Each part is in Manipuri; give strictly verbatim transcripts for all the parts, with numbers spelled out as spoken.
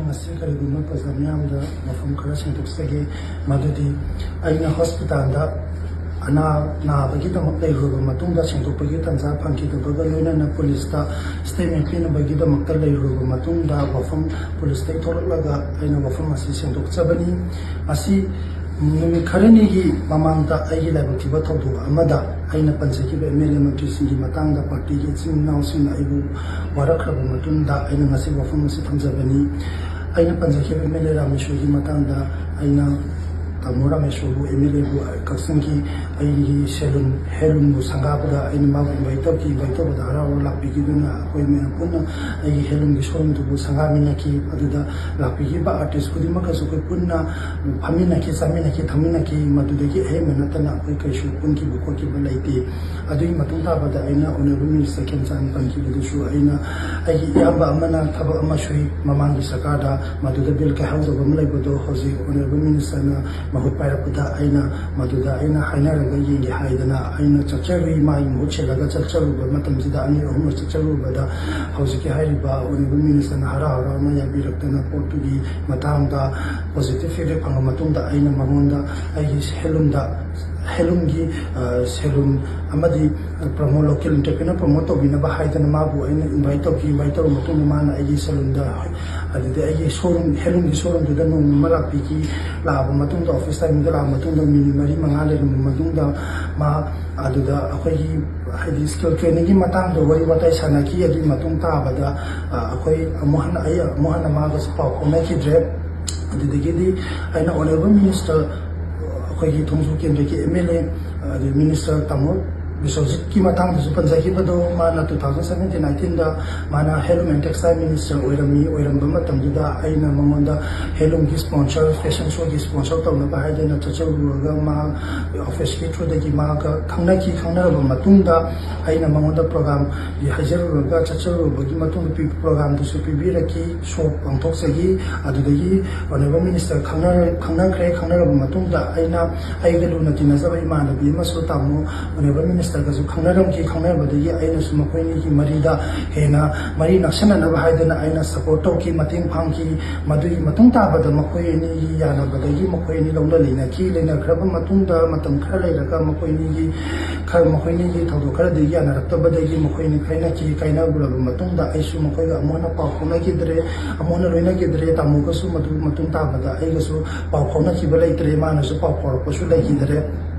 ꯉꯁꯤ ꯀꯔꯤꯒꯨꯝꯕ ꯄ꯭ꯔꯖꯥ ꯃꯤꯌꯥꯝꯗ ꯋꯥꯐꯝ ꯈꯔ ꯁꯦꯡꯗꯣꯛꯆꯒꯦ꯫ ꯃꯗꯨꯗꯤ ꯑꯩꯅ ꯍꯣꯁꯄꯤꯇꯥꯜꯗ ꯑꯅꯥ ꯅꯥꯕꯒꯤꯗꯃꯛ ꯂꯩꯔꯨꯔꯕ ꯃꯇꯨꯡꯗ ꯁꯦꯡꯗꯣꯛꯄꯒꯤ ꯇꯥꯟꯖꯥ ꯐꯪꯈꯤꯗꯕꯒ ꯂꯣꯏꯅꯅ ꯄꯨꯂꯤꯁꯇ ꯁ꯭ꯇꯦꯠꯃꯦꯟ ꯄꯤꯅꯕꯒꯤꯗꯃꯛꯇ ꯂꯩꯔꯨꯔꯕ ꯃꯇꯨꯡꯗ ꯋꯥꯐꯝ ꯄꯨꯂꯤꯁꯇꯒꯤ ꯊꯣꯛꯂꯛꯂꯒ ꯑꯩꯅ ꯋꯥꯐꯝ ꯑꯁꯤ ꯁꯦꯡꯗꯣꯛꯆꯕꯅꯤ꯫ ꯃꯁꯤ ꯅꯨꯃꯤꯠ ꯈꯔꯅꯤꯒꯤ ꯃꯃꯥꯡꯗ ꯑꯩꯒꯤ ꯂꯥꯏꯕꯛ ꯊꯤꯕ ꯊꯧꯗꯣꯛ ꯑꯃꯗ ꯑꯩꯅ ꯄꯟꯖꯈꯤꯕ ꯑꯦꯝ ꯑꯦꯜ ꯑꯦ ꯃꯟꯇ꯭ꯔꯤꯁꯤꯡꯒꯤ ꯃꯇꯥꯡꯗ ꯄꯥꯔꯇꯤꯒꯤ ꯏꯆꯤꯟ ꯏꯅꯥꯎꯁꯤꯡꯅ ꯑꯩꯕꯨ ꯋꯥꯔꯛꯈ꯭ꯔꯕ ꯃꯇꯨꯡꯗ ꯑꯩꯅ ꯉꯁꯤ ꯋꯥꯐꯝ ꯑꯁꯤ ꯊꯝꯖꯕꯅꯤ꯫ ꯑꯩꯅ ꯄꯟꯖꯈꯤꯕ ꯑꯦꯝ ꯑꯦꯜ ꯑꯦ ꯔꯥꯃꯦꯁꯣꯔꯒꯤ ꯃꯇꯥꯡꯗ ꯑꯩꯅ ꯇꯥꯃꯣ ꯔꯥꯃꯦꯁꯣꯔꯕꯨ ꯑꯦꯝ ꯑꯦꯜ ꯑꯦꯕꯨ ꯀꯛꯆꯤꯡꯒꯤ ꯑꯩꯒꯤ ꯁꯦꯂꯨꯟ ꯍꯦꯂꯨꯟꯕꯨ ꯁꯪꯒꯥꯕꯗ ꯑꯩꯅ ꯃꯥꯕꯨ ꯏꯟꯚꯥꯏꯠ ꯇꯧꯈꯤ꯫ ꯏꯟꯚꯥꯏꯠ ꯇꯧꯕꯗ ꯍꯔꯥꯎ ꯍꯔꯥꯎ ꯂꯥꯛꯄꯤꯈꯤꯗꯨꯅ ꯑꯩꯈꯣꯏ ꯃꯌꯥꯝ ꯄꯨꯟꯅ ꯑꯩꯒꯤ ꯍꯦꯂꯨꯟꯒꯤ ꯁꯣꯔꯨꯝꯗꯨꯕꯨ ꯁꯪꯒꯥꯃꯤꯟꯅꯈꯤ꯫ ꯑꯗꯨꯗ ꯂꯥꯛꯄꯤꯈꯤꯕ ꯑꯥꯔꯇꯤꯁ ꯈꯨꯗꯤꯡꯃꯛꯀꯁꯨ ꯑꯩꯈꯣꯏ ꯄꯨꯟꯅ ꯐꯝꯃꯤꯟꯅꯈꯤ, ꯆꯥꯃꯤꯟꯅꯈꯤ, ꯊꯛꯃꯤꯟꯅꯈꯤ꯫ ꯃꯗꯨꯗꯒꯤ ꯑꯍꯦꯟꯕ ꯅꯠꯇꯅ ꯑꯩꯈꯣꯏ ꯀꯩꯁꯨ ꯄꯨꯟꯈꯤꯕ ꯈꯣꯠꯈꯤꯕ ꯂꯩꯇꯦ꯫ ꯑꯗꯨꯒꯤ ꯃꯇꯨꯡ ꯇꯥꯕꯗ ꯑꯩꯅ ꯑꯣꯅꯔꯦꯕꯜ ꯃꯤꯅꯤꯁꯇꯔ ꯈꯦꯝꯆꯥꯟ ꯄꯟꯈꯤꯕꯗꯨꯁꯨ ꯑꯩꯅ ꯑꯩꯒꯤ ꯏꯌꯥꯝꯕ ꯑꯃꯅ ꯊꯕꯛ ꯑꯃ ꯁꯨꯏ ꯃꯃꯥꯡꯒꯤ ꯁꯔꯀꯥꯔꯗ, ꯃꯗꯨꯗ ꯕꯤꯜ ꯀꯥꯏꯍꯧꯗꯕ ꯑꯃ ꯂꯩꯕꯗꯣ ꯍꯧꯖꯤꯛ ꯑꯣꯅꯔꯦꯕꯜ ꯃꯤꯅꯤꯁꯇꯔꯅ ꯃꯍꯨꯠ ꯄꯥꯏꯔꯛꯄꯗ ꯑꯩꯅ ꯃꯗꯨꯗ ꯑꯩꯅ ꯍꯥꯏꯅꯔꯒ ꯌꯦꯡꯒꯦ ꯍꯥꯏꯗꯅ ꯑꯩꯅ ꯆꯠꯆꯔꯨꯏ꯫ ꯃꯥꯒꯤ ꯃꯍꯨꯠ ꯁꯤꯜꯂꯒ ꯆꯠꯆꯔꯨꯕ ꯃꯇꯝꯁꯤꯗ ꯑꯅꯤ ꯑꯍꯨꯝꯂꯛ ꯆꯠꯆꯔꯨꯕꯗ ꯍꯧꯖꯤꯛꯀꯤ ꯍꯥꯏꯔꯤꯕ ꯑꯣꯅꯔꯦꯕꯜ ꯃꯤꯅꯤꯁꯇꯔꯅ ꯍꯔꯥꯎ ꯍꯔꯥꯎꯅ ꯌꯥꯕꯤꯔꯛꯇꯅ ꯄꯣꯠꯇꯨꯒꯤ ꯃꯇꯥꯡꯗ ꯄꯣꯖꯤꯇꯤꯚ ꯐꯤꯗꯕꯦꯛ ꯐꯪꯉ ꯃꯇꯨꯡꯗ ꯑꯩꯅ ꯃꯉꯣꯟꯗ ꯑꯩꯒꯤ ꯍꯦꯂꯨꯝꯗ ꯍꯦꯂꯨꯝꯒꯤ ꯁꯦꯂꯨꯟ ꯑꯃꯗꯤ ꯄ꯭ꯔꯃꯣꯠ ꯂꯣꯀꯦꯜ ꯑꯦꯟꯇꯔꯄ꯭ꯔꯤꯅꯔ ꯄ꯭ꯔꯃꯣꯠ ꯇꯧꯕꯤꯅꯕ ꯍꯥꯏꯗꯅ ꯃꯥꯕꯨ ꯑꯩꯅ ꯏꯟꯚꯥꯏꯠ ꯇꯧꯈꯤ꯫ ꯏꯟꯚꯥꯏꯠ ꯇꯧꯔꯕ ꯃꯇꯨꯡꯗ ꯃꯥꯅ ꯑꯩꯒꯤ ꯁꯦꯂꯨꯟꯗ ꯑꯗꯨꯗꯤ ꯑꯩꯒꯤ ꯁꯣꯔꯨꯝ ꯍꯦꯂꯨꯝꯒꯤ ꯁꯣꯔꯨꯝꯗꯨꯗ ꯅꯣꯡꯃ ꯑꯃ ꯂꯥꯛꯄꯤꯈꯤ꯫ ꯂꯥꯛꯑꯕ ꯃꯇꯨꯡꯗ ꯑꯣꯐꯤꯁ ꯇꯥꯏꯃꯤꯡꯗ ꯂꯥꯛꯑꯕ ꯃꯇꯨꯡꯗ ꯃꯤꯅꯤꯠ ꯃꯔꯤ ꯃꯉꯥ ꯂꯩꯔꯕ ꯃꯇꯨꯡꯗ ꯃꯥ ꯑꯗꯨꯗ ꯑꯩꯈꯣꯏꯒꯤ ꯍꯥꯏꯗꯤ ꯁ꯭ꯀꯤꯜ ꯇ꯭ꯔꯦꯅꯤꯡꯒꯤ ꯃꯇꯥꯡꯗ ꯋꯥꯔꯤ ꯋꯥꯇꯥꯏ ꯁꯥꯟꯅꯈꯤ꯫ ꯑꯗꯨꯒꯤ ꯃꯇꯨꯡ ꯇꯥꯕꯗ ꯑꯩꯈꯣꯏ ꯑꯃꯨꯛ ꯍꯟꯅ ꯑꯩ ꯑꯃꯨꯛ ꯍꯟꯅ ꯃꯥꯒꯁꯨ ꯄꯥꯎ ꯐꯥꯎꯅꯈꯤꯗ꯭ꯔꯦ꯫ ꯑꯗꯨꯗꯒꯤꯗꯤ ꯑꯩꯅ ꯑꯣꯅꯔꯦꯕꯜ ꯃꯤꯅꯤꯁꯇꯔ ꯑꯩꯈꯣꯏꯒꯤ ꯊꯣꯡꯖꯨ ꯀꯦꯟꯗ꯭ꯔꯒꯤ ꯑꯦꯝ ꯑꯦꯜ ꯑꯦ ꯑꯗꯩ ꯃꯤꯅꯤꯁꯇꯔ ꯇꯥꯃꯣ ꯕꯤꯁ꯭ꯋꯖꯤꯠꯀꯤ ꯃꯇꯥꯡꯗꯁꯨ ꯄꯟꯖꯈꯤꯕꯗꯣ ꯃꯥꯅ ꯇꯨ ꯊꯥꯎꯖꯟ ꯁꯕꯦꯟꯇꯤꯟ ꯑꯩꯠꯇꯤꯟꯗ ꯃꯥꯅ ꯍꯦꯟꯂꯨꯝ ꯑꯦꯟ ꯇꯦꯛꯁꯇꯥꯏꯜ ꯃꯤꯅꯤꯁꯇꯔ ꯑꯣꯏꯔꯝꯃꯤ꯫ ꯑꯣꯏꯔꯝꯕ ꯃꯇꯝꯗꯨꯗ ꯑꯩꯅ ꯃꯉꯣꯟꯗ ꯍꯦꯟꯂꯨꯝꯒꯤ ꯁ꯭ꯄꯣꯟꯁꯔ ꯐꯦꯁꯟ ꯁꯣꯒꯤ ꯁ꯭ꯄꯣꯟꯁꯔ ꯇꯧꯅꯕ ꯍꯥꯏꯗꯅ ꯆꯠꯆꯔꯨꯔꯒ ꯃꯥ ꯑꯣꯐꯤꯁꯀꯤ ꯊ꯭ꯔꯨꯗꯒꯤ ꯃꯥꯒ ꯈꯪꯅꯈꯤ꯫ ꯈꯪꯅꯔꯕ ꯃꯇꯨꯡꯗ ꯑꯩꯅ ꯃꯉꯣꯟꯗ ꯄ꯭ꯔꯣꯒꯥꯝꯒꯤ ꯍꯥꯏꯖꯔꯨꯔꯒ ꯆꯠꯆꯔꯨꯕꯒꯤ ꯃꯇꯨꯡꯗ ꯄ꯭ꯔꯣꯒꯥꯝꯗꯨꯁꯨ ꯄꯤꯕꯤꯔꯛꯈꯤ꯫ ꯁꯣ ꯄꯥꯡꯊꯣꯛꯆꯈꯤ꯫ ꯑꯗꯨꯗꯒꯤ ꯑꯣꯅꯔꯦꯕꯜ ꯃꯤꯅꯤꯁꯇꯔ ꯈꯪꯅꯈ꯭ꯔꯦ꯫ ꯈꯪꯅꯈ꯭ꯔꯕ ꯃꯇꯨꯡꯗ ꯑꯩꯅ ꯑꯩꯒ ꯂꯨꯅ ꯇꯤꯟꯅꯖꯕ ꯏꯃꯥꯟꯅꯕꯤ ꯑꯃꯁꯨ ꯇꯥꯃꯣ ꯑꯣꯅꯔꯦꯕꯜ ꯃꯤꯅꯤꯁꯇꯔ ꯅꯠꯇ꯭ꯔꯒꯁꯨ ꯈꯪꯅꯔꯝꯈꯤ꯫ ꯈꯪꯅꯕꯗꯒꯤ ꯑꯩꯅꯁꯨ ꯃꯈꯣꯏ ꯑꯅꯤꯒꯤ ꯃꯔꯤꯗ ꯍꯦꯟꯅ ꯃꯔꯤ ꯅꯛꯁꯟꯅꯅꯕ ꯍꯥꯏꯗꯅ ꯑꯩꯅ ꯁꯄꯣꯔꯠ ꯇꯧꯈꯤ, ꯃꯇꯦꯡ ꯄꯥꯡꯈꯤ꯫ ꯃꯗꯨꯒꯤ ꯃꯇꯨꯡ ꯇꯥꯕꯗ ꯃꯈꯣꯏ ꯑꯅꯤꯒꯤ ꯌꯥꯅꯕꯗꯒꯤ ꯃꯈꯣꯏ ꯑꯅꯤ ꯂꯧꯅ ꯂꯩꯅꯈꯤ꯫ ꯂꯩꯅꯈ꯭ꯔꯕ ꯃꯇꯨꯡꯗ ꯃꯇꯝ ꯈꯔ ꯂꯩꯔꯒ ꯃꯈꯣꯏ ꯑꯅꯤꯒꯤ ꯈꯔ, ꯃꯈꯣꯏ ꯑꯅꯤꯒꯤ ꯊꯧꯗꯣꯛ ꯈꯔꯗꯒꯤ ꯌꯥꯅꯔꯛꯇꯕꯗꯒꯤ ꯃꯈꯣꯏ ꯑꯅꯤ ꯈꯥꯏꯅꯈꯤ꯫ ꯀꯥꯏꯅꯔꯕ ꯃꯇꯨꯡꯗ ꯑꯩꯁꯨ ꯃꯈꯣꯏꯒ ꯑꯃꯨꯛ ꯍꯟꯅ ꯄꯥꯎ ꯐꯥꯎꯅꯈꯤꯗ꯭ꯔꯦ, ꯑꯃꯨꯛ ꯍꯟꯅ ꯂꯣꯏꯅꯈꯤꯗ꯭ꯔꯦ꯫ ꯇꯥꯃꯣꯒꯁꯨ ꯃꯗꯨ ꯃꯇꯨꯡ ꯇꯥꯕꯗ ꯑꯩꯒꯁꯨ ꯄꯥꯎ ꯐꯥꯎꯅꯈꯤꯕ ꯂꯩꯇ꯭ꯔꯦ, ꯃꯥꯅꯁꯨ ꯄꯥꯎ ꯐꯥꯎꯔꯛꯄꯁꯨ ꯂꯩꯈꯤꯗ꯭ꯔꯦ꯫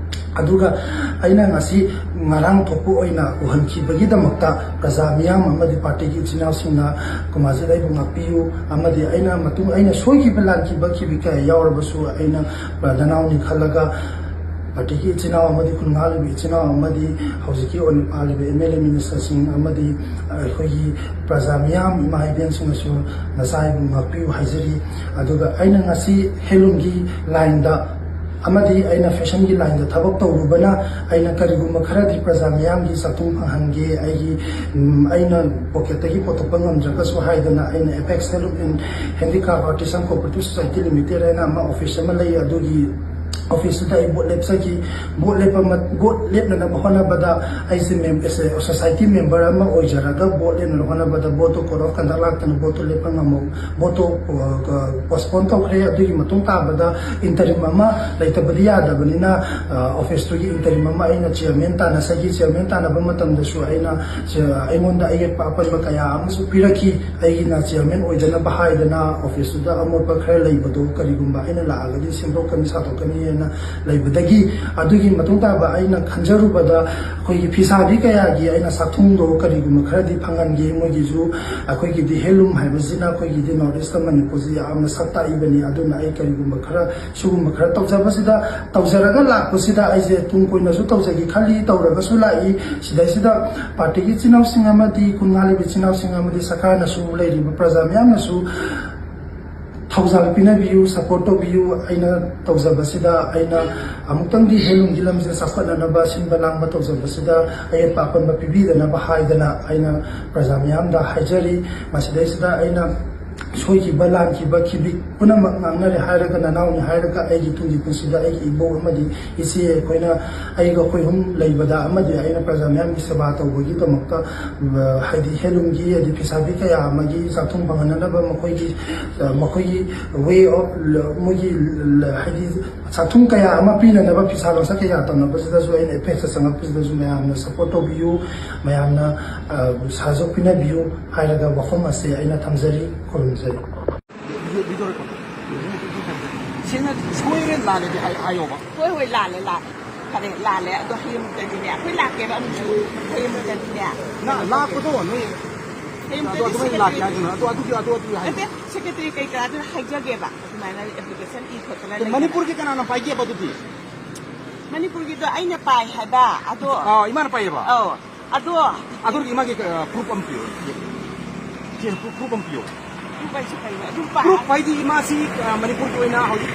ꯑꯗꯨꯒ ꯑꯩꯅ ꯉꯁꯤ ꯉꯔꯥꯡ ꯊꯣꯛꯄ ꯑꯣꯏꯅ ꯎꯍꯟꯈꯤꯕꯒꯤꯗꯃꯛꯇ ꯄ꯭ꯔꯖꯥ ꯃꯤꯌꯥꯝ ꯑꯃꯗꯤ ꯄꯥꯔꯇꯤꯒꯤ ꯏꯆꯤꯟ ꯏꯅꯥꯎꯁꯤꯡꯅ ꯀꯨꯃꯥꯖꯤꯠ ꯑꯩꯕꯨ ꯉꯥꯛꯄꯤꯌꯨ, ꯑꯃꯗꯤ ꯑꯩꯅ ꯃꯇꯨꯡ, ꯑꯩꯅ ꯁꯣꯏꯈꯤꯕ ꯂꯥꯟꯈꯤꯕ ꯀꯌꯥ ꯌꯥꯎꯔꯕꯁꯨ ꯑꯩꯅ ꯅꯅꯥꯎꯅꯤ ꯈꯜꯂꯒ ꯄꯥꯔꯇꯤꯒꯤ ꯏꯆꯤꯟ ꯏꯅꯥꯎ ꯑꯃꯗꯤ ꯈꯨꯟ ꯉꯥꯛꯂꯤꯕ ꯏꯆꯤꯟ ꯏꯅꯥꯎ ꯑꯃꯗꯤ ꯍꯧꯖꯤꯛꯀꯤ ꯑꯣꯏꯅ ꯄꯥꯜꯂꯤꯕ ꯑꯦꯝ ꯑꯦꯜ ꯑꯦ ꯃꯤꯅꯤꯁꯇꯔꯁꯤꯡ ꯑꯃꯗꯤ ꯑꯩꯈꯣꯏꯒꯤ ꯄ꯭ꯔꯖꯥ ꯃꯤꯌꯥꯝ ꯏꯃꯥ ꯏꯕꯦꯟꯁꯤꯡꯅꯁꯨ ꯅꯆꯥ ꯑꯩꯕꯨ ꯉꯥꯛꯄꯤꯌꯨ ꯍꯥꯏꯖꯔꯤ꯫ ꯑꯗꯨꯒ ꯑꯩꯅ ꯉꯁꯤ ꯍꯦꯟꯂꯨꯝꯒꯤ ꯂꯥꯏꯟꯗ ꯑꯃꯗꯤ ꯑꯩꯅ ꯐꯦꯁꯟꯒꯤ ꯂꯥꯏꯟꯗ ꯊꯕꯛ ꯇꯧꯔꯨꯕꯅ ꯑꯩꯅ ꯀꯔꯤꯒꯨꯝꯕ ꯈꯔꯗꯤ ꯄ꯭ꯔꯖꯥ ꯃꯤꯌꯥꯝꯒꯤ ꯆꯥꯛꯊꯨꯡ ꯐꯪꯍꯟꯒꯦ, ꯑꯩꯒꯤ, ꯎꯝ, ꯑꯩꯅ ꯄꯣꯀꯦꯠꯇꯒꯤ ꯄꯨꯊꯣꯛꯄ ꯉꯝꯗ꯭ꯔꯒꯁꯨ ꯍꯥꯏꯗꯅ ꯑꯩꯅ Apex Handloom and Handicraft Artisan Cooperative Society Limited ꯍꯥꯏꯅ ꯑꯃ ꯑꯣꯐꯤꯁ ꯑꯃ ꯂꯩ, ꯑꯗꯨꯒꯤ ꯑꯣꯐꯤꯁꯇꯨꯗ ꯑꯩ ꯚꯣꯠ ꯂꯦꯞꯆꯈꯤ꯫ ꯚꯣꯠ ꯂꯦꯞꯄ ꯃ-, ꯚꯣꯠ ꯂꯦꯞꯅꯅꯕ ꯍꯣꯠꯅꯕꯗ ꯑꯩꯁꯦ ꯃꯦꯝ-, ꯑꯦꯁ-, ꯁꯣꯁꯥꯏꯇꯤ ꯃꯦꯝꯕꯔ ꯑꯃ ꯑꯣꯏꯖꯔꯒ ꯚꯣꯠ ꯂꯦꯞꯅꯅꯕ ꯍꯣꯠꯅꯕꯗ ꯚꯣꯠꯇꯣ code of conduct ꯂꯥꯛꯇꯅ ꯚꯣꯠꯇꯣ ꯂꯦꯞꯄ ꯉꯝꯍꯧ-, ꯚꯣꯠꯇꯣ, ꯑ, postpone ꯇꯧꯈ꯭ꯔꯦ꯫ ꯑꯗꯨꯒꯤ ꯃꯇꯨꯡ ꯇꯥꯕꯗ interim ꯑꯃ ꯂꯩꯇꯕꯗꯤ ꯌꯥꯗꯕꯅꯤꯅ, ꯑ, ꯑꯣꯐꯤꯁꯇꯨꯒꯤ interim ꯑꯃ ꯑꯩꯅ chairman ꯇꯥꯟꯅꯖꯈꯤ꯫ Chairman ꯇꯥꯟꯅꯕ ꯃꯇꯝꯗꯁꯨ ꯑꯩꯅ, ꯑꯩꯉꯣꯟꯗ ꯑꯌꯦꯠꯄ ꯑꯄꯟꯕ ꯀꯌꯥ ꯑꯃꯁꯨ ꯄꯤꯔꯛꯈꯤ꯫ ꯑꯩꯒꯤꯅ chairman ꯑꯣꯏꯗꯅꯕ ꯍꯥꯏꯗꯅ ꯑꯣꯐꯤꯁꯇꯨꯗ ꯑꯃꯣꯠꯄ ꯈꯔ ꯂꯩꯕꯗꯣ ꯀꯔꯤꯒꯨꯝꯕ ꯑꯩꯅ ꯂꯥꯛꯑꯒꯗꯤ ꯁꯦꯝꯗꯣꯛꯀꯅꯤ ꯁꯥꯗꯣꯛꯀꯅꯤ ꯍꯥꯏꯅ ꯂꯩꯕꯗꯒꯤ, ꯑꯗꯨꯒꯤ ꯃꯇꯨꯡ ꯇꯥꯕ ꯑꯩꯅ ꯈꯟꯖꯔꯨꯕꯗ ꯑꯩꯈꯣꯏꯒꯤ ꯐꯤꯁꯥꯕꯤ ꯀꯌꯥꯒꯤ ꯑꯩꯅ ꯆꯥꯛꯊꯨꯡꯗꯣ ꯀꯔꯤꯒꯨꯝꯕ ꯈꯔꯗꯤ ꯐꯪꯍꯟꯒꯦ꯫ ꯃꯣꯏꯒꯤꯁꯨ ꯑꯩꯈꯣꯏꯒꯤꯗꯤ handloom ꯍꯥꯏꯕꯁꯤꯅ ꯑꯩꯈꯣꯏꯒꯤꯗꯤ North East ꯃꯅꯤꯄꯨꯔꯁꯤ ꯌꯥꯝꯅ ꯁꯛ ꯇꯥꯛꯏꯕꯅꯤ꯫ ꯑꯗꯨꯅ ꯑꯩ ꯀꯔꯤꯒꯨꯝꯕ ꯈꯔ ꯁꯤꯒꯨꯝꯕ ꯈꯔ ꯇꯧꯖꯕꯁꯤꯗ, ꯇꯧꯖꯔꯒ ꯂꯥꯛꯄꯁꯤꯗ ꯑꯩꯁꯦ ꯇꯨꯡ ꯀꯣꯏꯅꯁꯨ ꯇꯧꯖꯒꯦ ꯈꯜꯂꯤ, ꯇꯧꯔꯒꯁꯨ ꯂꯥꯛꯏ꯫ ꯁꯤꯗꯩꯁꯤꯗ ꯄꯥꯔꯇꯤꯒꯤ ꯏꯆꯤꯟ ꯏꯅꯥꯎꯁꯤꯡ ꯑꯃꯗꯤ ꯈꯨꯟ ꯉꯥꯛꯂꯤꯕ ꯏꯆꯤꯟ ꯏꯅꯥꯎꯁꯤꯡ ꯑꯃꯗꯤ ꯁꯔꯀꯥꯔꯅꯁꯨ, ꯂꯩꯔꯤꯕ ꯄ꯭ꯔꯖꯥ ꯃꯌꯥꯝꯅꯁꯨ ꯊꯧꯖꯥꯜ ꯄꯤꯅꯕꯤꯌꯨ, support ꯇꯧꯕꯤꯌꯨ꯫ ꯑꯩꯅ ꯇꯧꯖꯕꯁꯤꯗ ꯑꯩꯅ ꯑꯃꯨꯛꯇꯪꯗꯤ handloomꯒꯤ ꯂꯝꯁꯤꯗ ꯆꯥꯎꯈꯠꯅꯅꯕ ꯁꯤꯟꯕ ꯂꯥꯡꯕ ꯇꯧꯖꯕꯁꯤꯗ ꯑꯌꯦꯠꯄ ꯑꯄꯟꯕ ꯄꯤꯕꯤꯗꯅꯕ ꯍꯥꯏꯗꯅ ꯑꯩꯅ ꯄ꯭ꯔꯖꯥ ꯃꯤꯌꯥꯝꯗ ꯍꯥꯏꯖꯔꯤ꯫ ꯃꯁꯤꯗꯩꯁꯤꯗ ꯑꯩꯅ ꯁꯣꯏꯈꯤꯕ, ꯂꯥꯟꯈꯤꯕ, ꯈꯤꯕꯤꯛ ꯄꯨꯝꯅꯃꯛ ꯉꯥꯡꯅꯔꯦ ꯍꯥꯏꯔꯒ, ꯅꯅꯥꯎꯅꯤ ꯍꯥꯏꯔꯒ, ꯑꯩꯒꯤ ꯇꯨꯡꯒꯤ ꯄꯨꯟꯁꯤꯗ ꯑꯩꯒꯤ ꯏꯕꯣꯛ ꯑꯃꯗꯤ ꯏꯆꯦ, ꯑꯩꯈꯣꯏꯅ, ꯑꯩꯒ ꯑꯩꯈꯣꯏ ꯑꯍꯨꯝ ꯂꯩꯕꯗ ꯑꯃꯗꯤ ꯑꯩꯅ ꯄ꯭ꯔꯖꯥ ꯃꯌꯥꯝꯒꯤ ꯁꯦꯕꯥ ꯇꯧꯕꯒꯤꯗꯃꯛꯇ, ꯑ, ꯍꯥꯏꯗꯤ ꯍꯦꯟꯂꯨꯝꯒꯤ, ꯍꯥꯏꯗꯤ ꯐꯤꯁꯥꯕꯤ ꯀꯌꯥ ꯑꯃꯒꯤ ꯆꯥꯛꯊꯨꯡ ꯐꯪꯍꯟꯅꯅꯕ ꯃꯈꯣꯏꯒꯤ, ꯑ, ꯃꯈꯣꯏꯒꯤ way of, ꯃꯣꯏꯒꯤ, ꯍꯥꯏꯗꯤ ꯆꯥꯛꯊꯨꯡ ꯀꯌꯥ ꯑꯃ ꯄꯤꯅꯅꯕ ꯐꯤꯁꯥ ꯂꯣꯟꯁꯥ ꯀꯌꯥ ꯇꯧꯅꯕꯁꯤꯗꯁꯨ ꯑꯩꯅ ꯑꯦꯄꯦꯛꯁꯇ ꯆꯪꯉꯛꯄꯁꯤꯗꯁꯨ ꯃꯌꯥꯝꯅ ꯁꯄꯣꯔꯠ ꯇꯧꯕꯤꯌꯨ, ꯃꯌꯥꯝꯅ, ꯑ, ꯁꯍꯖꯣꯛ ꯄꯤꯅꯕꯤꯌꯨ ꯍꯥꯏꯔꯒ ꯋꯥꯐꯝ ꯑꯁꯦ ꯑꯩꯅ ꯊꯝꯖꯔꯤ꯫ ꯈꯨꯔꯨꯝꯖꯔꯤ꯫ ꯁꯦꯡꯅ ꯁꯣꯏꯔꯦ ꯂꯥꯜꯂꯦꯗꯤ ꯍꯥꯏ-, ꯍꯥꯏꯌꯣꯕ꯫ ꯍꯣꯏ, ꯍꯣꯏ, ꯂꯥꯜꯂꯦ, ꯂꯥꯜꯂꯦ꯫ ꯐꯔꯦ, ꯂꯥꯜꯂꯦ꯫ ꯑꯗꯣ ꯍꯌꯦꯡꯃꯨꯛꯇꯗꯤꯅꯦ, ꯑꯩꯈꯣꯏ ꯂꯥꯛꯀꯦꯕ ꯑꯃꯨꯛꯁꯨ꯫ ꯍꯌꯦꯡꯃꯨꯛꯇꯗꯤꯅꯦ꯫ ꯅ-, ꯂꯥꯛꯄꯗꯣ ꯅꯣꯏ ꯍꯌꯦꯡꯃꯨꯛꯇꯗꯤ ꯑꯗꯣ ꯑꯗꯨꯃꯥꯏꯅ ꯂꯥꯛꯀꯦ ꯁꯦꯀ꯭ꯔꯦꯇꯔꯤ-, ꯍꯥꯏꯗꯨꯅ, ꯑꯗꯨ, ꯑꯗꯨꯒꯤ, ꯑꯗꯨ, ꯑꯗꯨ ꯍꯥꯏ-, ꯅꯠꯇꯦ, ꯁꯦꯀ꯭ꯔꯦꯇꯔꯤ ꯀꯩꯀꯥꯗꯨꯅ ꯍꯥꯏꯖꯒꯦꯕ꯫ ꯑꯗꯨꯃꯥꯏꯅ ꯑꯦꯄ꯭ꯂꯤꯀꯦꯁꯟ ꯏ ꯈꯣꯠꯇꯅ ꯑꯦ, ꯂꯩꯗꯅ꯫ ꯃꯅꯤꯄꯨꯔꯒꯤ ꯀꯅꯥꯅ ꯄꯥꯏꯒꯦꯕ ꯑꯗꯨꯗꯤ? ꯃꯅꯤꯄꯨꯔꯒꯤꯗꯣ ꯑꯩꯅ ꯄꯥꯏ ꯍꯥꯏꯕ, ꯑꯗꯣ꯫ ꯑꯥ, ꯏꯃꯥꯅ ꯄꯥꯏꯌꯦꯕ? ꯑꯧ, ꯑꯗꯣ꯫ ꯑꯗꯨꯒꯤ ꯃꯥꯒꯤ, ꯑ, ꯄ꯭ꯔꯨꯐ ꯑꯃ ꯄꯤꯌꯣ꯫ ꯁꯤ ꯄ꯭ꯔꯨꯐ, ꯄ꯭ꯔꯨꯐ ꯑꯃ ꯄꯤꯌꯣ꯫ ꯄ꯭ꯔꯨꯐ ꯍꯥꯏꯁꯦ ꯀꯩꯅꯣ? ꯑꯗꯨꯝ ꯄꯥ-, ꯄ꯭ꯔꯨꯐ ꯍꯥꯏꯗꯤ ꯃꯥꯁꯤ, ꯑ, ꯃꯅꯤꯄꯨꯔꯒꯤ ꯑꯣꯏꯅ ꯍꯧꯖꯤꯛ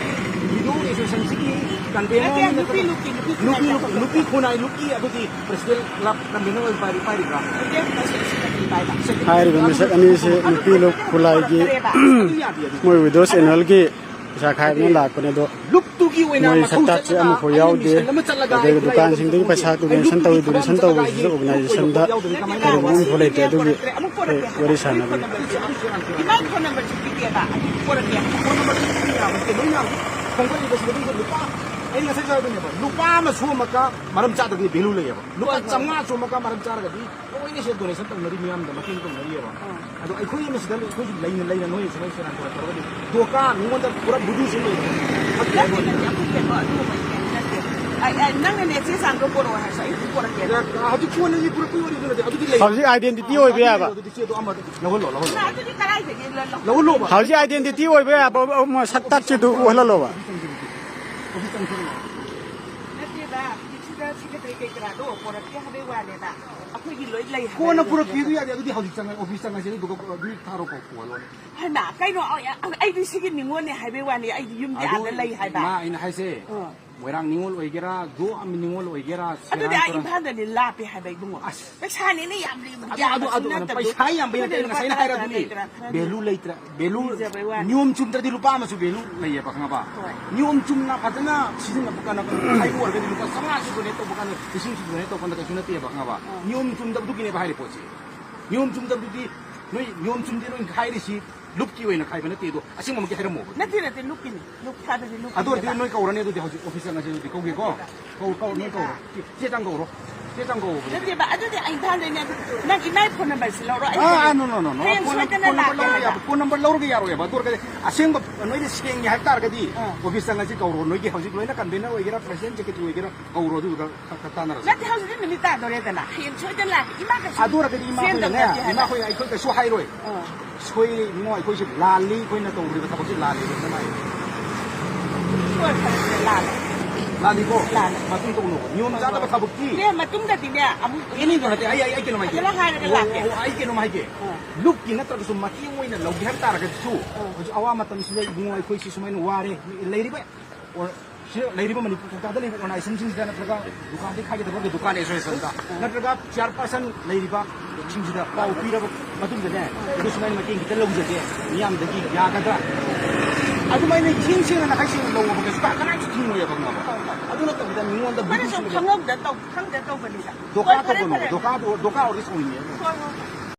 ꯍꯤꯟꯗꯨ ꯑꯦꯁꯣꯁꯤꯌꯦꯁꯟꯁꯤꯒꯤ ꯀꯟꯚꯦꯅꯔ ꯅꯠꯇꯦ, ꯑꯣꯏꯅ ꯅꯨꯄꯤ, ꯅꯨꯄꯤ, ꯅꯨꯄꯤ ꯅꯨꯄꯤ, ꯈꯨꯟꯅꯥꯏ ꯅꯨꯄꯤ ꯈꯨꯟꯅꯥꯏ ꯅꯨꯄꯤ ꯑꯗꯨꯒꯤ ꯄ꯭ꯔꯦꯁꯤꯗꯦꯟ ꯀ꯭ꯂꯕ ꯀꯟꯚꯦꯅꯔ ꯑꯣꯏꯅ ꯄꯥꯏꯔꯤ-, ꯄꯥꯏꯔꯤꯕ꯭ꯔꯥ? ꯅꯠꯇꯦ, ꯑꯩꯁꯨ ꯁꯦꯀ꯭ꯔꯦꯇꯔꯤ ꯄꯥꯏꯕ꯫ ꯍꯥꯏꯔꯤꯕ ꯃꯤꯁꯛ ꯑꯅꯤꯁꯤ ꯑꯗꯨ ꯅꯨꯄꯤ ꯂꯨꯞ ꯈꯨꯂꯥꯏꯒꯤ ꯄꯨꯔꯛꯇ꯭ꯔꯦꯕ꯫ ꯑꯗꯨ ꯌꯥꯗꯦ, ꯑꯗꯨ ꯃꯣꯏ ꯋꯤꯗꯣꯁ ꯑꯦꯅꯨꯋꯦꯜꯒꯤ ꯄꯩꯁꯥ ꯈꯥꯏꯕꯅ ꯂꯥꯛꯄꯅꯦ, ꯑꯗꯣ ꯂꯨꯞꯇꯨꯒꯤ ꯑꯣꯏꯅ ꯃꯣꯏ ꯃꯊꯧ ꯁꯛꯇꯥꯛꯁꯦ ꯆꯠꯂꯒ ꯑꯃꯐꯥꯎ ꯑꯩꯅ ꯌꯥꯎꯗꯦ꯫ ꯃꯤꯁꯟ ꯑꯃ ꯆꯠꯂꯒ ꯑꯗꯨꯒ ꯑꯩ ꯗꯨꯀꯥꯟꯁꯤꯡꯗꯒꯤ ꯄꯩꯁꯥ ꯗꯣꯅꯦꯁꯟ ꯇꯧꯏ, ꯗꯣꯅꯦꯁꯟ ꯇꯧꯕꯁꯤꯁꯨ ꯑꯣꯔꯒꯅꯥꯏꯖꯦꯁꯟꯗ ꯀꯔꯤꯒꯨꯝꯕ ꯑꯃꯐꯥꯎ ꯂꯩꯇꯦ꯫ ꯑꯗꯨꯒꯤ ꯑꯩꯈꯣꯏ ꯋꯥꯔꯤ ꯁꯥꯟꯅꯕꯅꯤ꯫ ꯏꯃꯥ ꯐꯣꯟ ꯅꯝꯕꯔꯁꯨ ꯄꯤꯗꯦꯕ, ꯑꯗꯨ ꯄꯣꯔꯛꯀꯦ꯫ ꯐꯣꯟ ꯅꯝꯕꯔꯁꯤ ꯄꯤꯕ ꯌꯥꯕ ꯅꯠꯇꯦ꯫ ꯂꯣꯏꯅ ꯈꯣꯝꯒꯠꯂꯤꯕꯁꯤꯗ ꯑꯗꯨꯝ ꯂꯨꯄꯥ, ꯑꯩꯅ ꯉꯁꯥꯏꯁꯨ ꯍꯥꯏꯕꯅꯦꯕ, ꯂꯨꯄꯥ ꯑꯃ ꯁꯣꯝꯃꯒ ꯃꯔꯝ ꯆꯥꯗ꯭ꯔꯒꯗꯤ ꯚꯦꯂꯨ ꯂꯩꯌꯦꯕ꯫ ꯂꯨꯄꯥ ꯍꯣꯏ, ꯍꯣꯏ꯫ ꯆꯥꯝꯃꯉꯥ ꯁꯣꯝꯃꯒ ꯃꯔꯝ ꯆꯥꯔꯒꯗꯤ ꯂꯣꯏꯅ ꯁꯤꯗ ꯗꯣꯅꯦꯁꯟ ꯇꯧꯅꯔꯤ ꯃꯌꯥꯝꯗꯣ, ꯃꯇꯦꯡ ꯇꯧꯅꯔꯤꯑꯕ꯫ ꯑꯥ꯫ ꯑꯗꯣ ꯑꯩꯈꯣꯏ ꯑꯃ ꯁꯤꯗ ꯑꯩꯈꯣꯏꯁꯨ ꯂꯩꯅ ꯂꯩꯅ ꯅꯣꯏ ꯁꯨꯃꯥꯏꯅ ꯁꯦꯔꯥꯟ ꯇꯨꯔꯥꯟ ꯇꯧꯔꯒꯗꯤ ꯗꯣꯀꯥ ꯃꯤꯉꯣꯟꯗ ꯄꯨꯔꯥ ꯚꯨꯗꯨꯁꯨ ꯂꯩꯕ꯫ ꯅꯠꯇꯦ, ꯅꯠꯇꯦ, ꯑꯩꯈꯣꯏ ꯀꯩꯅꯣ ꯑꯗꯨꯒꯨꯝꯕ ꯅꯠꯇꯦ꯫ ꯑꯩ, ꯑꯩ, ꯅꯪꯅꯅꯦ ꯆꯦ ꯆꯥꯡꯗꯣ ꯄꯣꯔꯛꯑꯣ ꯍꯥꯏꯔꯁꯨ ꯑꯩ ꯑꯗꯨꯝ ꯄꯣꯔꯛꯀꯦ꯫ ꯌꯥ-, ꯍꯧꯖꯤꯛ ꯀꯣꯟꯅꯒꯤ ꯄꯨꯔꯛꯄꯒꯤ ꯋꯥꯔꯤꯗꯨ ꯅꯠꯇꯦ, ꯑꯗꯨꯗꯤ ꯂꯩ꯫ ꯍꯧꯖꯤꯛ identity ꯑꯣꯏꯕ ꯌꯥꯕ꯫ ꯑꯗꯨꯗꯤ ꯆꯦꯗꯣ ꯑꯃꯗ ꯂꯧꯍꯜꯂꯣ, ꯂꯧꯍꯜꯂꯣ꯫ ꯅꯪ ꯑꯗꯨꯗꯤ ꯀꯗꯥꯏꯗꯒꯤ ꯂ-, ꯂꯧ-, ꯂꯧꯍꯜꯂꯣꯕ꯫ ꯍꯧꯖꯤꯛ identity ꯑꯣꯏꯕ ꯌꯥꯕ, ꯑꯃ ꯁꯛꯇꯥꯛꯁꯤꯗꯨ ꯎꯍꯜꯍꯜꯂꯣꯕ꯫ ꯑꯣꯐꯤꯁ ꯆꯪꯁꯤꯜꯂꯨ꯫ ꯅꯠꯇꯦꯕ, ꯍꯧꯖꯤꯛꯁꯤꯗ ꯁꯦꯀ꯭ꯔꯦꯇꯔꯤ ꯀꯩ ꯀꯔꯥꯗꯣ ꯄꯣꯔꯛꯀꯦ ꯍꯥꯏꯕꯩ ꯋꯥꯅꯦꯕ꯫ ꯑꯩꯈꯣꯏꯒꯤ ꯂꯣꯏ ꯂꯩ ꯍꯥꯏꯕ ꯀꯣꯟꯅ ꯅꯠꯇꯦ꯫ ꯄꯨꯔꯛꯀꯦꯗꯨ ꯌꯥꯗꯦ, ꯑꯗꯨꯗꯤ ꯍꯧꯖꯤꯛ ꯆꯪꯉ-, ꯑꯣꯐꯤꯁ ꯆꯪꯉꯁꯦ, ꯑꯗꯨꯗꯨꯒ ꯑꯗꯨꯝ ꯊꯥꯔꯣ ꯀꯣ-, ꯀꯣꯜꯂꯣꯅꯦ꯫ ꯍꯩꯃꯥ, ꯀꯩꯅꯣ, ꯑꯩ, ꯑꯩꯗꯤ ꯁꯤꯒꯤ ꯅꯤꯉꯣꯜꯅꯦ ꯍꯥꯏꯕꯩ ꯋꯥꯅꯤ, ꯑꯩꯗꯤ ꯌꯨꯝꯗꯤ ꯑꯗꯨ ꯑꯥꯗ ꯂꯩ ꯍꯥꯏꯕ꯫ ꯃꯥ ꯑꯩꯅ ꯍꯥꯏꯁꯦ, ꯑꯥ꯫ ꯃꯣꯏꯔꯥꯡ ꯅꯤꯉꯣꯜ ꯑꯣꯏꯒꯦꯔꯥ, ꯒꯣꯋꯥ ꯅꯤꯉꯣꯜ ꯑꯣꯏꯒꯦꯔꯥ, ꯑꯗꯨꯗꯤ ꯁꯦꯔꯥꯟ ꯑꯥ ꯇꯨꯔꯥꯟ꯫ ꯏꯝꯐꯥꯜꯗꯗꯤ ꯂꯥꯞꯄꯦ ꯍꯥꯏꯕ ꯏꯕꯨꯡꯉꯣ꯫ ꯑꯁ꯫ ꯄꯩꯁꯥꯅꯤꯅ ꯌꯥꯝ ꯂꯩꯕꯗꯤ ꯑꯗꯨ ꯑꯗꯨ ꯌꯥꯝꯕꯁꯨ ꯑꯗꯨ ꯅꯠꯇꯕꯗꯨ꯫ ꯄꯩꯁꯥ ꯌꯥꯝꯕꯩ ꯅꯠꯇꯦ, ꯑꯗꯨꯗꯤ ꯑꯩꯅ ꯉꯁꯥꯏꯅ ꯈꯔ ꯍꯥꯏꯔꯗꯨꯅꯤ꯫ ꯂꯩꯇ꯭ꯔꯥ, ꯈꯔ ꯚꯦꯂꯨ ꯂꯩꯇ꯭ꯔꯦ, ꯚꯦꯂꯨ ꯄꯤꯖꯕꯩ ꯋꯥꯅꯤ꯫ ꯅꯤꯌꯣꯝ ꯆꯨꯝꯗ꯭ꯔꯗꯤ ꯂꯨꯄꯥ ꯑꯃꯁꯨ ꯚꯦꯂꯨ ꯂꯩꯌꯦꯕ, ꯈꯪꯉꯕ? ꯍꯣꯏ꯫ ꯅꯤꯌꯣꯝ ꯆꯨꯝꯅ ꯐꯖꯅ ꯁꯤꯖꯤꯟꯅꯕ ꯀꯥꯟꯗ, ꯍꯥꯏꯕ ꯑꯣꯏꯔꯒꯗꯤ ꯂꯨꯄꯥ ꯆꯥꯝꯃꯉꯥꯁꯨ ꯗꯣꯅꯦꯠ ꯇꯧꯕ ꯀꯥꯟꯗ, ꯂꯤꯁꯤꯡꯁꯨ ꯗꯣꯅꯦꯠ ꯇꯧꯕ ꯀꯥꯟꯗ ꯀꯩꯁꯨ ꯅꯠꯇꯦꯕ, ꯈꯪꯉꯕ? ꯑꯥ꯫ ꯅꯤꯌꯣꯝ ꯆꯨꯝꯗꯕꯗꯨꯒꯤꯅꯦꯕ ꯍꯥꯏꯔꯤ ꯄꯣꯠꯁꯦ꯫ ꯅꯤꯌꯣꯝ ꯆꯨꯝꯗꯕꯗꯨꯗꯤ ꯅꯣꯏ ꯅꯤꯌꯣꯝ ꯆꯨꯝꯗꯦ ꯅꯣꯏ ꯍꯥꯏꯔꯤꯁꯤ ꯂꯨꯞꯀꯤ ꯑꯣꯏꯅ ꯈꯥꯏꯕ ꯅꯠꯇꯦ, ꯑꯗꯣ ꯑꯁꯦꯡꯕꯃꯛꯀꯤ ꯍꯥꯏꯔꯝꯃꯣꯕ꯫ ꯅꯠꯇꯦ, ꯅꯠꯇꯦ, ꯂꯨꯞꯀꯤꯅꯤ꯫ ꯂꯨꯞ ꯊꯥꯗꯗꯤ ꯂꯨꯞꯀꯤꯅꯤ꯫ ꯑꯗꯨ ꯑꯣꯏꯔꯗꯤ ꯅꯣꯏ ꯀꯧꯔꯅꯤ, ꯑꯗꯨꯗꯤ ꯍꯧꯖꯤꯛ ꯑꯣꯐꯤꯁ ꯆꯪꯉꯁꯤ, ꯑꯗꯨꯗꯤ ꯀꯧꯒꯦꯀꯣ? ꯀꯧ, ꯀꯧ, ꯅꯣꯏ ꯀꯧꯔꯣ꯫ ꯆꯦ, ꯆꯦ ꯆꯥꯡ ꯀꯧꯔꯣ꯫ ꯆꯦ ꯆꯥꯡ ꯀꯧꯔꯣ꯫ ꯅꯠꯇꯦꯕ, ꯑꯗꯨꯗꯤ ꯑꯩ ꯏꯝꯐꯥꯜꯗꯩꯅꯦ꯫ ꯑꯗꯨ ꯅꯪ ꯏꯃꯥꯏ ꯐꯣꯟ ꯅꯝꯕꯔꯁꯤ ꯂꯧꯔꯣ꯫ ꯑꯩ ꯑꯥ, ꯑꯥ, ꯍꯌꯦꯡ no, no, no, no. ꯍꯌꯦꯡ ꯐꯣꯟ ꯅꯝꯕꯔ, ꯁꯣꯏꯗꯅ ꯐꯣꯟ ꯅꯝꯕꯔ ꯂꯥꯛꯀꯦ ꯂꯧꯔꯒ ꯍꯥꯏꯕ꯫ ꯌꯥꯕ, ꯐꯣꯟ ꯅꯝꯕꯔ ꯂꯧꯔꯒ ꯌꯥꯔꯣꯏꯕ꯫ ꯑꯗꯨ ꯑꯣꯏꯔꯒꯗꯤ ꯑꯁꯦꯡꯕ ꯅꯣꯏꯅ ꯁꯦꯡꯉꯦ ꯍꯥꯏꯕ ꯇꯥꯔꯒꯗꯤ ꯑꯥ꯫ ꯑꯣꯐꯤꯁ ꯆꯪꯉꯁꯤ, ꯀꯧꯔꯣ꯫ ꯅꯣꯏꯒꯤ ꯍꯧꯖꯤꯛ ꯂꯣꯏꯅ ꯀꯟꯚꯦꯅꯔ ꯑꯣꯏꯒꯦꯔꯥ, ꯄ꯭ꯔꯁꯤꯗꯦꯟꯠ, ꯁꯦꯀ꯭ꯔꯦꯇꯔꯤ ꯑꯣꯏꯒꯦꯔꯥ, ꯀꯧꯔꯣ, ꯑꯗꯨꯗꯨꯒ ꯈꯔ, ꯈꯔ ꯇꯥꯟꯅꯔꯁꯤ꯫ ꯅꯠꯇꯦ, ꯍꯧꯖꯤꯛꯇꯤ ꯅꯨꯃꯤꯠ ꯇꯥꯗꯣꯔꯦꯗꯅ꯫ ꯍꯌꯦꯡ ꯁꯣꯏꯗꯅ ꯂꯥꯛꯀꯦ꯫ ꯏꯃꯥ ꯀꯩꯁꯨ ꯑꯗꯨ ꯑꯣꯏꯔꯒꯗꯤ ꯏꯃꯥ ꯁꯦꯝꯗꯕ ꯑꯩꯈꯣꯏꯅꯅꯦ, ꯅꯠꯇꯦ ꯍꯥꯏꯕ꯫ ꯏꯃꯥ ꯑꯩꯈꯣꯏ, ꯑꯩꯈꯣꯏ ꯀꯩꯁꯨ ꯍꯥꯏꯔꯣꯏ꯫ ꯑꯥ꯫ ꯁꯣꯏ, ꯏꯕꯨꯡꯉꯣ, ꯑꯩꯈꯣꯏꯁꯦ ꯂꯥꯜꯂꯤ, ꯑꯩꯈꯣꯏꯅ ꯇꯧꯔꯤꯕ ꯊꯕꯛꯁꯦ ꯂꯥꯜꯂꯤ, ꯀꯩꯅꯣ ꯍꯥꯏ꯫ ꯁꯣꯏ ꯈꯔ ꯂꯥꯜꯂꯦ꯫ ꯂꯥꯜꯂꯤꯀꯣ? ꯂꯥꯜꯂꯦ꯫ ꯃꯇꯨꯡ ꯇꯧꯅꯣꯕ꯫ ꯅꯤꯌꯣꯝ ꯆꯥꯗꯕ ꯊꯕꯛꯇꯤ ꯅꯦ, ꯃꯇꯨꯡꯗꯗꯤꯅꯦ ꯑꯃꯨꯛ ꯑꯦꯅꯤꯗꯣ ꯅꯠꯇꯦ꯫ ꯑꯩ, ꯑꯩ, ꯑꯩ ꯀꯩꯅꯣꯝ ꯍꯥꯏꯒꯦ꯫ ꯐꯖꯅ ꯍꯥꯏꯔꯒ ꯑꯣ, ꯂꯥꯛꯀꯦ꯫ ꯑꯣ, ꯑꯩ ꯀꯩꯅꯣꯝ ꯍꯥꯏꯒꯦ꯫ ꯑꯥ꯫ ꯂꯨꯞꯀꯤ ꯅꯠꯇ꯭ꯔꯒꯁꯨ ꯃꯇꯦꯡ ꯑꯣꯏꯅ ꯂꯧꯒꯦ ꯍꯥꯏꯕ ꯇꯥꯔꯒꯁꯨ, ꯑꯥ꯫ ꯍꯧꯖꯤꯛ ꯑꯋꯥ ꯃꯇꯝꯁꯤꯗ ꯏꯕꯨꯡꯉꯣ ꯑꯩꯈꯣꯏꯁꯤ ꯁꯨꯃꯥꯏꯅ ꯋꯥꯔꯦ꯫ ꯂꯩꯔꯤꯕ, ꯑꯣ, ꯁꯤꯗ ꯂꯩꯔꯤꯕ ꯃꯅꯤꯄꯨꯔ ꯀꯧꯇꯥꯗ ꯂꯩꯕ ꯑꯣꯔꯒꯅꯥꯏꯖꯦꯁꯟꯁꯤꯡꯁꯤꯗ ꯅꯠꯇ꯭ꯔꯒ ꯗꯨꯀꯥꯟꯗꯒꯤ ꯈꯥꯏꯒꯗꯕ ꯗꯨꯀꯥꯟ ꯑꯦꯁꯣꯁꯤꯌꯦꯁꯟꯗ ꯅꯠꯇ꯭ꯔꯒ ꯆꯤꯌꯥꯔꯄꯥꯔꯁꯟ ꯂꯩꯔꯤꯕꯁꯤꯡꯁꯤꯗ ꯄꯥꯎ ꯄꯤꯔꯕ ꯃꯇꯨꯡꯗꯅꯦ, ꯑꯗꯨ ꯁꯨꯃꯥꯏꯅ ꯃꯇꯦꯡ ꯈꯤꯇ ꯂꯧꯖꯒꯦ, ꯃꯤꯌꯥꯝꯗꯒꯤ ꯌꯥꯒꯗ꯭ꯔꯥ? ꯑꯗꯨꯃꯥꯏꯅ ꯏꯁꯦꯡ ꯁꯦꯡꯅ ꯅꯈꯥꯏ ꯁꯦꯡꯅ ꯂꯧꯕ ꯀꯩꯁꯨ ꯀꯅꯥꯁꯨ ꯊꯤꯡꯉꯣꯏꯕ, ꯈꯪꯉꯕ? ꯑꯗꯨ ꯅꯠꯇꯕꯤꯗ ꯃꯤꯉꯣꯟꯗ ꯑꯩꯈꯣꯏꯅ ꯁꯨꯝ ꯕꯤꯖꯤꯅꯦꯁ ꯈꯪꯍꯧꯗ ꯇꯧ-, ꯈꯪꯗ ꯇꯧꯕꯅꯤꯗ꯫ ꯗꯣꯀꯥ ꯍꯣꯏ, ꯐꯔꯦ, ꯇꯧꯒꯅꯨ, ꯐꯔꯦ꯫ ꯗꯣꯀꯥ, ꯗꯣꯀꯥ ꯑꯣꯏꯔꯗꯤ ꯁꯥꯎꯅꯤꯡꯉꯦ꯫ ꯍꯣꯏ, ꯍꯣꯏ, ꯍꯣꯏ꯫